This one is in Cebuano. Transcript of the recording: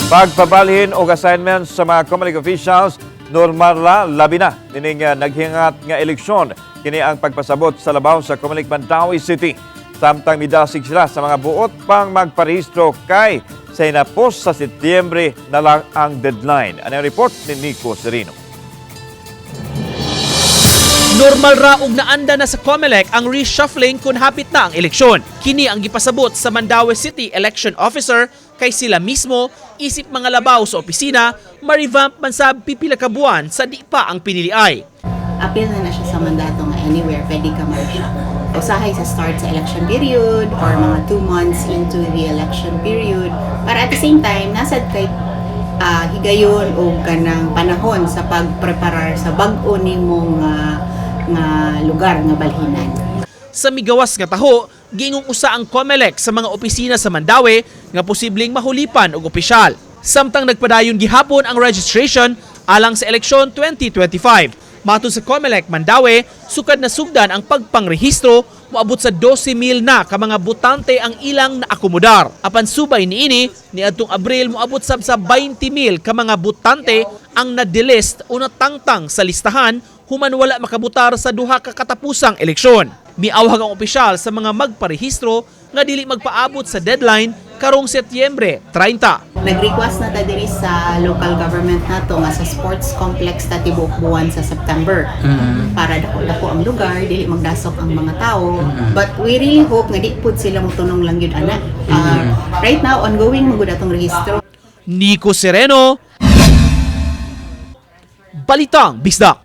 Pagpabalhin og assignments sa mga COMELEC officials, normal ra, labi na nining naghingat nga eleksyon. Kini ang pagpasabot sa labaw sa COMELEC Mandaue City. Samtang midasig sila sa mga buot pang magparehistro kay sa hinapos sa Setyembre na lang ang deadline. Ano ang report ni Nico Serino? Normal ra og naanda na sa COMELEC ang reshuffling kung hapit na ang eleksyon. Kini ang gipasabot sa Mandaue City Election Officer kay sila mismo isip mga labaw sa opisina ma-revamp man sa pipila ka buwan sa di pa ang piniliay. Apil na na siya sa mandato nga anywhere pwede ka ma-reshuffle. Usahay sa start sa election period or mga 2 months into the election period para at the same time nasad kay higayon o kanang panahon sa pagpreparar sa bag-o nimong nga lugar nga balhinan. Sa migawas nga taho, giingong usa ang COMELEC sa mga opisina sa Mandaue nga posibleng mahulipan og opisyal. Samtang nagpadayon gihapon ang registration alang sa eleksyon 2025. Matod sa COMELEC Mandaue, sukad na sugdan ang pagpangrehistro, moabot sa 12,000 na ka mga botante ang ilang naakomodar. Apan subay niini, niadtong Abril moabot sab sa 20,000 ka mga botante ang na-delist o natangtang sa listahan human wala makabutar sa duha ka katapusang eleksyon. Miawhag ang opisyal sa mga magparehistro nga dili magpaabot sa deadline karong Setyembre 30. Nag-request na ta diri sa local government nato nga sa sports complex ta tibuok buwan sa September para dako-dako ang lugar, dili magdasok ang mga tao. But we really hope nga di pud sila motunong lang gyud ana. Right now ongoing man gud atong rehistro. Nico Sereno, Balitang Bisdak.